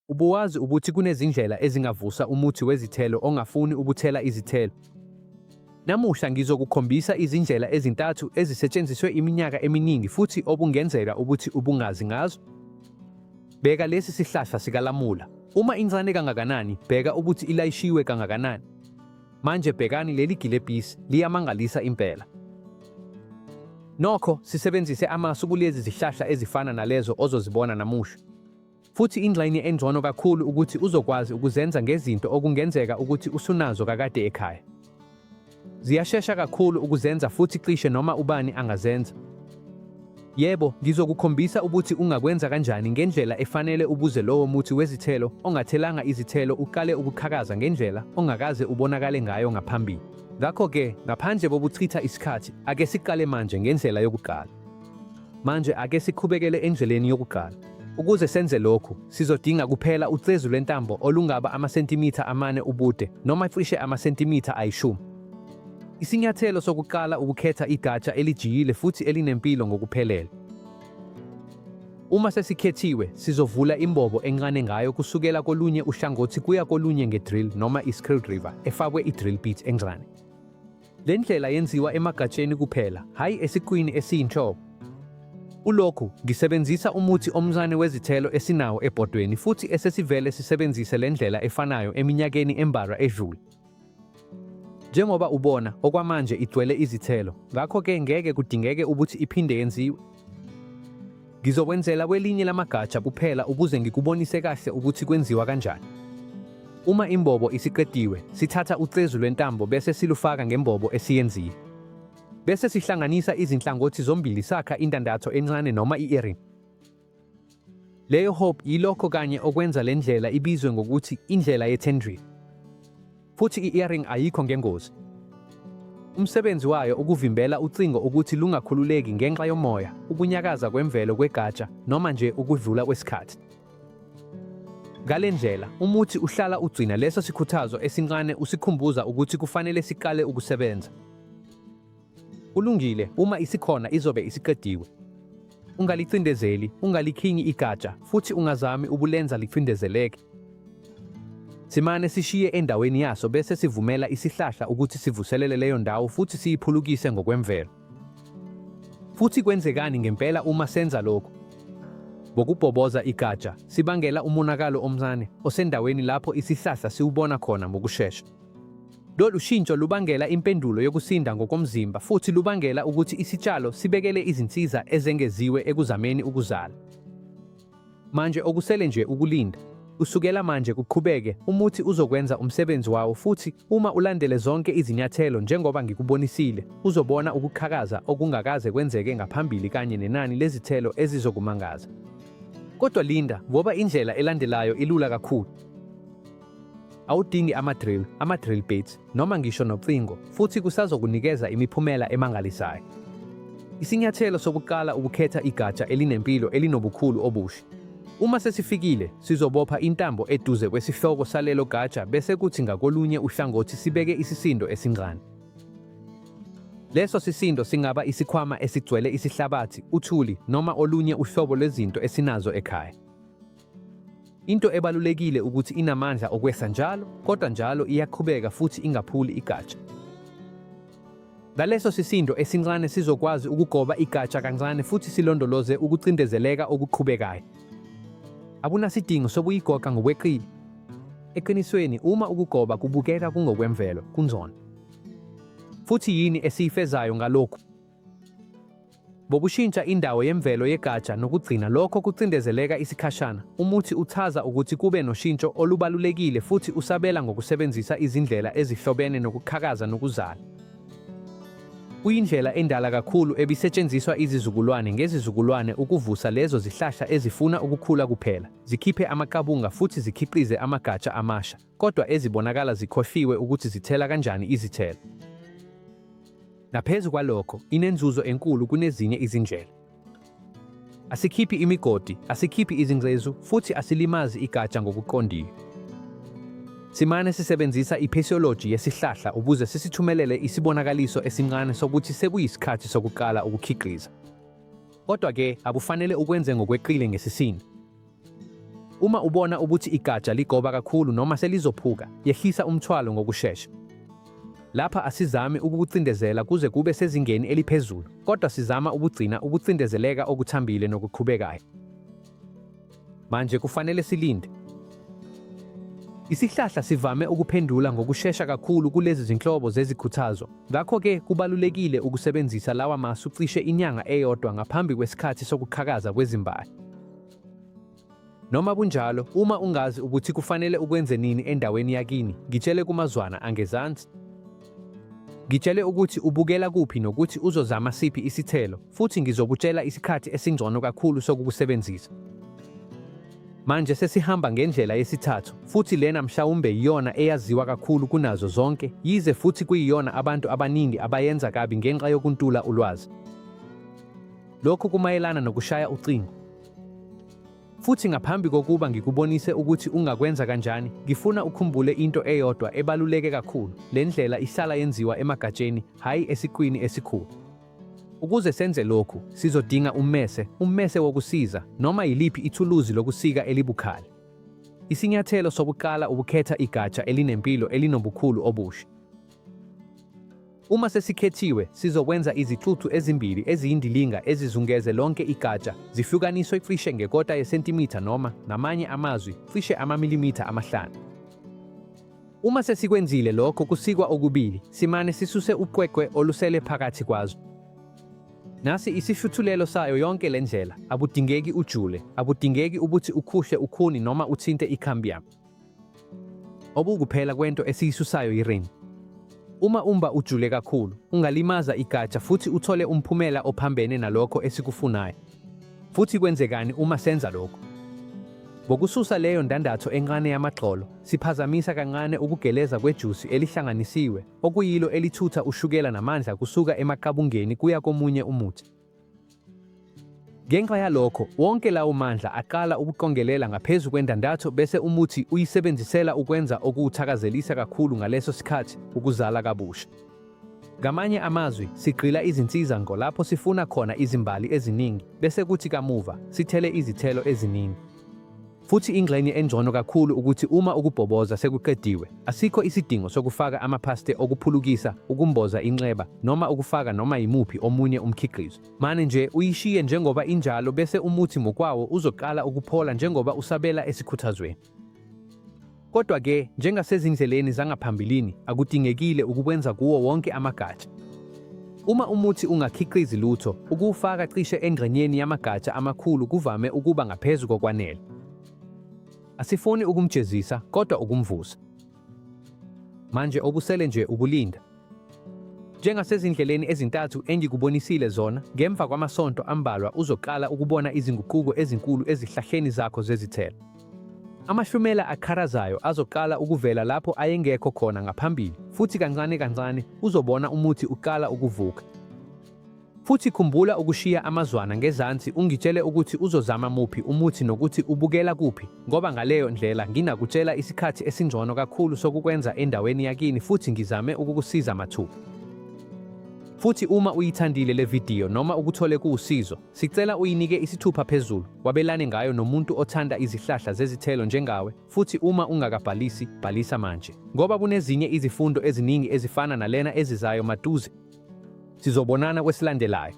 Ubuwazi ukuthi kunezindlela ezingavusa umuthi wezithelo ongafuni ukuthela izithelo? Namuhla ngizokukhombisa izindlela ezintathu ezisetshenziswe iminyaka eminingi futhi okungenzeka ukuthi ubungazi ngazo. Bheka lesi sihlahla sikalamula. Uma incane kangakanani, bheka ukuthi ilayishiwe kangakanani. Manje bhekani leli gilebhisi, liyamangalisa impela. Nokho, sisebenzise amasu kulezi zihlahla ezifana nalezo ozozibona namuhla. Futhi ingxenye engcono kakhulu ukuthi uzokwazi ukuzenza ngezinto okungenzeka ukuthi usunazo kakade ekhaya. Ziyashesha kakhulu ukuzenza futhi cishe noma ubani angazenza. Yebo, ngizokukhombisa ukuthi ungakwenza kanjani ngendlela efanele ukuze lowo muthi wezithelo ongathelanga izithelo uqale ukuqhakaza ngendlela ongakaze ubonakale ngayo ngaphambili. Ngakho-ke, ngaphandle kokuchitha isikhathi, ake siqale manje ngendlela yokuqala. Manje ake siqhubekele endleleni yokuqala. Ukuze senze lokhu, sizodinga kuphela ucezu lwentambo olungaba amasentimitha amane ubude noma cishe amasentimitha ayishumi. Isinyathelo sokuqala ukukhetha igatsha elijiyile futhi elinempilo ngokuphelele. Uma sesikhethiwe, sizovula imbobo encane ngayo kusukela kolunye uhlangothi kuya kolunye nge-drill noma i-screwdriver efakwe i-drill bit encane. Le ndlela yenziwa emagatsheni kuphela, hhayi esiqwini esiyinhloko. Kulokhu, ngisebenzisa umuthi omncane wezithelo esinawo ebhodweni futhi esesivele sisebenzise le ndlela efanayo eminyakeni embalwa edlule. Njengoba ubona, okwamanje igcwele izithelo, ngakho-ke ngeke kudingeke ukuthi iphinde yenziwe. Ngizokwenzela kwelinye lamagatsha kuphela ukuze ngikubonise kahle ukuthi kwenziwa kanjani. Uma imbobo isiqediwe, sithatha ucezu lwentambo bese silufaka ngembobo esiyenzile. Bese sihlanganisa izinhlangothi zombili sakha indandatho encane noma i-earring. Leyo hope yilokho kanye okwenza le ndlela ibizwe ngokuthi indlela ye-tendril. Futhi i-earring ayikho ngengozi. Umsebenzi wayo ukuvimbela ucingo ukuthi lungakhululeki ngenxa yomoya, ukunyakaza kwemvelo kwegatsha noma nje ukudlula kwesikhathi. Ngale ndlela, umuthi uhlala ugcina leso sikhuthazo esincane usikhumbuza ukuthi kufanele siqale ukusebenza. Kulungile, uma isikhona izobe isiqediwe. Ungalicindezeli, ungalikhinyi igatsha, futhi ungazami ukulenza licindezeleke. Simane sishiye endaweni yaso bese sivumela isihlahla ukuthi sivuselele leyo ndawo futhi siyiphulukise ngokwemvelo. Futhi kwenzekani ngempela uma senza lokhu? Ngokubhoboza igatsha, sibangela umonakalo omncane osendaweni lapho isihlahla siwubona khona ngokushesha. Lolu shintsho lubangela impendulo yokusinda ngokomzimba futhi lubangela ukuthi isitshalo sibekele izinsiza ezengeziwe ekuzameni ukuzala. Manje okusele nje ukulinda. Kusukela manje kuqhubeke, umuthi uzokwenza umsebenzi wawo futhi uma ulandele zonke izinyathelo njengoba ngikubonisile, uzobona ukuqhakaza okungakaze kwenzeke ngaphambili kanye nenani lezithelo ezizokumangaza. Kodwa linda, ngoba indlela elandelayo ilula kakhulu. Awudingi ama-drill, ama-drill bits, noma ngisho nocingo, futhi kusazokunikeza imiphumela emangalisayo. Isinyathelo sokuqala ukukhetha igatsha elinempilo elinobukhulu obuhle. Uma sesifikile, sizobopha intambo eduze kwesihloko salelo gatsha bese kuthi ngakolunye uhlangothi sibeke isisindo esincane. Leso sisindo singaba isikhwama esigcwele isihlabathi, uthuli, noma olunye uhlobo lwezinto esinazo ekhaya. Into ebalulekile ukuthi inamandla okwehla njalo, kodwa njalo iyaqhubeka futhi ingaphuli igatsha. Ngaleso sisindo esincane sizokwazi ukugoba igatsha kancane futhi silondoloze ukucindezeleka okuqhubekayo. Akunasidingo sokuyigoqa ngokweqile. Eqinisweni, uma ukugoba kubukeka kungokwemvelo, kungcono. Futhi yini esiyifezayo ngalokhu? Ngokushintsha indawo yemvelo yegatsha nokugcina lokho kucindezeleka isikhashana, umuthi uchaza ukuthi kube noshintsho olubalulekile futhi usabela ngokusebenzisa izindlela ezihlobene nokuqhakaza nokuzala. Kuyindlela endala kakhulu ebisetshenziswa izizukulwane ngezizukulwane ukuvusa lezo zihlahla ezifuna ukukhula kuphela, zikhiphe amaqabunga futhi zikhiqize amagatsha amasha, kodwa ezibonakala zikhohliwe ukuthi zithela kanjani izithelo. Ngaphezu kwalokho, inenzuzo enkulu kunezinye izindlela. Asikhiphi imigodi, asikhiphi izingcezu futhi asilimazi igatsha ngokuqondile. Simane sisebenzisa iphysiology yesihlahla ukuze sisithumelele isibonakaliso esincane sokuthi sekuyisikhathi sokuqala ukukhiqiza. Kodwa-ke akufanele ukwenze ngokweqile ngesisindo. Uma ubona ukuthi igatsha ligoba kakhulu noma selizophuka, yehlisa umthwalo ngokushesha. Lapha asizami ukukucindezela kuze kube sezingeni eliphezulu, kodwa sizama ukugcina ukucindezeleka okuthambile nokuqhubekayo. Manje kufanele silinde. Isihlahla sivame ukuphendula ngokushesha kakhulu kulezi zinhlobo zezikhuthazo, ngakho-ke kubalulekile ukusebenzisa lawa masu cishe inyanga eyodwa ngaphambi kwesikhathi sokuqhakaza kwezimbali. Noma kunjalo, uma ungazi ukuthi kufanele ukwenze nini endaweni yakini, ngitshele kumazwana angezansi. Ngitshele ukuthi ubukela kuphi nokuthi uzozama siphi isithelo, futhi ngizokutshela isikhathi esingcono kakhulu sokukusebenzisa. Manje sesihamba ngendlela yesithathu, futhi lena mhlawumbe yiyona eyaziwa kakhulu kunazo zonke, yize futhi kuyiyona abantu abaningi abayenza kabi ngenxa yokuntula ulwazi. Lokhu kumayelana nokushaya ucingo. Futhi ngaphambi kokuba ngikubonise ukuthi ungakwenza kanjani, ngifuna ukhumbule into eyodwa ebaluleke kakhulu, le ndlela ihlala yenziwa emagatsheni, hhayi esiqwini esikhulu. Ukuze senze lokhu, sizodinga ummese, ummese wokusiza, noma yiliphi ithuluzi lokusika elibukhali. Isinyathelo sokuqala ukukhetha igatsha elinempilo elinobukhulu obusha. Uma sesikhethiwe, sizokwenza izicucu ezimbili eziyindilinga ezizungeze lonke igatsha, zihlukaniswe cishe ngekota yesentimitha noma, ngamanye amazwi, cishe amamilimitha amahlanu. Uma sesikwenzile lokho kusikwa okubili, simane sisuse uqweqwe olusele phakathi kwazo. Nasi isihluthulelo sayo yonke le ndlela, akudingeki ujule, akudingeki ukuthi ukhuhle ukhuni noma uthinte i-cambium. Okuwukuphela kwento esiyisusayo yi-ring. Uma umba ujule kakhulu, ungalimaza igatsha futhi uthole umphumela ophambene nalokho esikufunayo. Futhi kwenzekani uma senza lokhu? Ngokususa leyo ndandatho encane yamagxolo, siphazamisa kancane ukugeleza kwejusi elihlanganisiwe, okuyilo elithutha ushukela namandla kusuka emaqabungeni kuya komunye umuthi. Ngenxa yalokho, wonke lawo mandla aqala ukuqongelela ngaphezu kwendandatho bese umuthi uyisebenzisela ukwenza okuwuthakazelisa kakhulu ngaleso sikhathi, ukuzala kabusha. Ngamanye amazwi, sigqila izinsiza ngqo lapho sifuna khona izimbali eziningi, bese kuthi kamuva, sithele izithelo eziningi. Futhi ingxenye engcono kakhulu ukuthi uma ukubhoboza sekuqediwe, asikho isidingo sokufaka amapaste okuphulukisa, ukumboza inxeba, noma ukufaka noma yimuphi omunye umkhiqizo. Mane nje uyishiye njengoba injalo bese umuthi ngokwawo uzoqala ukuphola njengoba usabela esikhuthazweni. Kodwa-ke, njengasezindleleni zangaphambilini, akudingekile ukukwenza kuwo wonke amagatsha. Uma umuthi ungakhiqizi lutho, ukuwufaka cishe engxenyeni yamagatsha amakhulu kuvame ukuba ngaphezu kokwanele. Asifuni ukumjezisa, kodwa ukumvusa. Manje okusele nje ukulinda. Njengasezindleleni ezintathu engikubonisile zona, ngemva kwamasonto ambalwa uzoqala ukubona izinguquko ezinkulu ezihlahleni zakho zezithelo. Amahlumela aqharazayo azoqala ukuvela lapho ayengekho khona ngaphambili, futhi kancane kancane uzobona umuthi uqala ukuvuka. Futhi khumbula ukushiya amazwana ngezansi ungitshele ukuthi uzozama muphi umuthi nokuthi ubukela kuphi, ngoba ngaleyo ndlela nginakutshela isikhathi esingcono kakhulu sokukwenza endaweni yakini futhi ngizame ukukusiza mathupha. Futhi uma uyithandile le vidiyo noma ukuthole kuwusizo, sicela uyinike isithupha phezulu, wabelane ngayo nomuntu othanda izihlahla zezithelo njengawe, futhi uma ungakabhalisi, bhalisa manje, ngoba kunezinye izifundo eziningi ezifana nalena ezizayo maduze. Sizobonana kwesilandelayo.